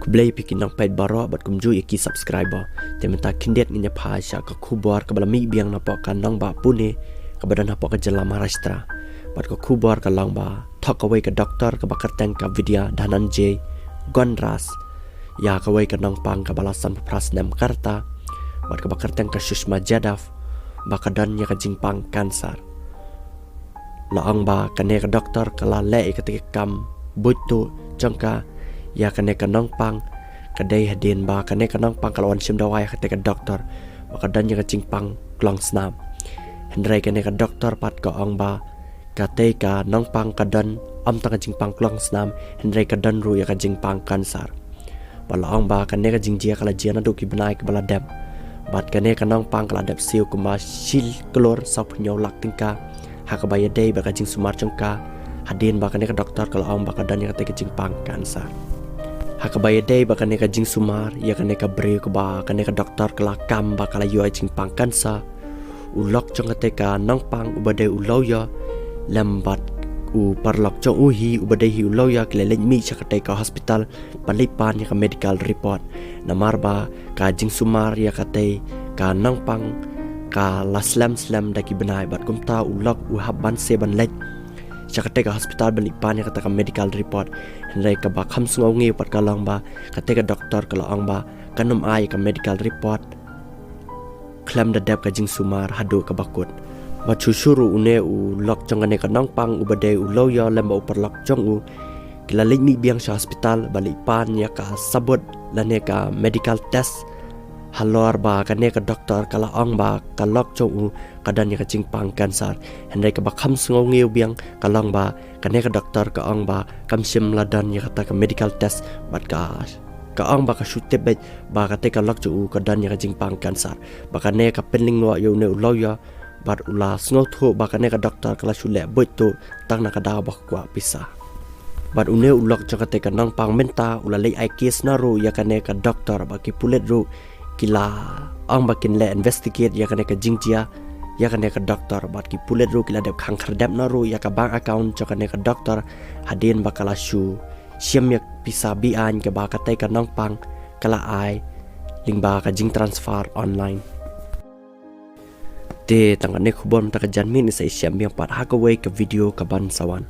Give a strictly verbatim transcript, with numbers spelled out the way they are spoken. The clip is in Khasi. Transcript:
Khublei phi ki nongpeit baroh bad kumjuh ïa ki subscriber. Te mynta khyndiat ngin ïa phai sha ka khubor kaba la mih biang napoh ka nongbah Pune kaba don hapoh ka jylla Maharashtra. Bad ka khubor ka long ba thok kawei ka doktor kaba kyrteng ka Vidya Dhananjay Gondras ïa kawei ka nongpang kaba la sanphew phra snem ka rta bad kaba kyrteng ka Sushma Jadhav ba ka don ïa ka jingpang cancer. La ong ba kane ka doktor ka la leh ïa kata ka kam buit tuh jong ka ïa kane ka nongpang, ka dei hadien ba kane ka nongpang ka la wan shim dawai ha kata ka doktor ba ka don ïa ka jingpang klong snam. Hynrei kane ka doktor pat ka ong ba kata ka nongpang ka don ym tang ka jingpang klong snam, hynrei ka don ruh ïa ka jingpang cancer. Ba la ong ba kane ka jingjia ka la jia naduh ki bnai kiba la dep. Bad kane ka nongpang ka la dep siew kumba shi klur sawphew hynñiew lak tyngka ha kaba ïadei bad ka jingsumar jong ka, hadien ba kane ka doktor ka la ong ba ka don ïa kata ka jingpang cancer. Ha kaba ïadei bad kane ka jingsumar ïa kane ka briew kaba kane ka doktor ka la kam ba ka la ïoh ïa jingpang cancer, u lok jong kata ka nongpang uba dei u lawyer lem bad u paralok jong u hi uba dei hi u lawyer ki la leit mih sha kata ka hospital ban leit pan ïa ka medical report. Namar ba ka jingsumar ïa kata ka nongpang ka la slem slem da ki bnai bad kumta u lok u hap ban seh ban leit sha kata ka hospital ban leit pan ïa kata ka medical report. Hynrei kaba kham sngew ngiew pat ka long ba kata ka doktor ka la ong ba kan ym ai ïa ka medical report khlem da dep ka jingsumar haduh kaba kut. Bad shuh shuh ruh une u lok jong kane ka nongpang uba dei u lawyer lem bad u paralok jong u ki la leit mih biang sha hospital ban leit pan ïa ka sabut lane ka medical test halor ba kane ka doktor ka la ong ba ka lok jong u ka don ïa ka jingpang cancer. Hynrei kaba kham sngew ngiew biang ka long ba kane ka doktor ka ong ba kam shym la don ïa kata ka medical test bad ka ka ong ba ka shu tip beit ba kata ka lok jong u ka don ïa ka jingpang cancer. Ba kane ka pynlyngngoh ïa une u lawyer bad u la sngewthuh ba kane ka doktor ka la shu leh buit tuh tang na ka daw ba ka kwah pisa. Bad une u lok jong kata ka nongpang mynta u la leit ai case na ruh ïa kane ka doktor bad ki pulit ruh ki la ong ba kin leh investigate ïa kane ka jingjia ïa kane ka doktor bad ki pulit ruh ki la dep khang khyrdep na ruh ïa ka bank account jong kane ka doktor hadien ba ka la shu shim ïa pisa beaiñ kaba kata ka nongpang ka la ai lyngba ka jingtransfer online. Te tang kane khubor mynta ka janmiet, ngin sa ïashem biang pat ha kawei ka video kaban sa wan.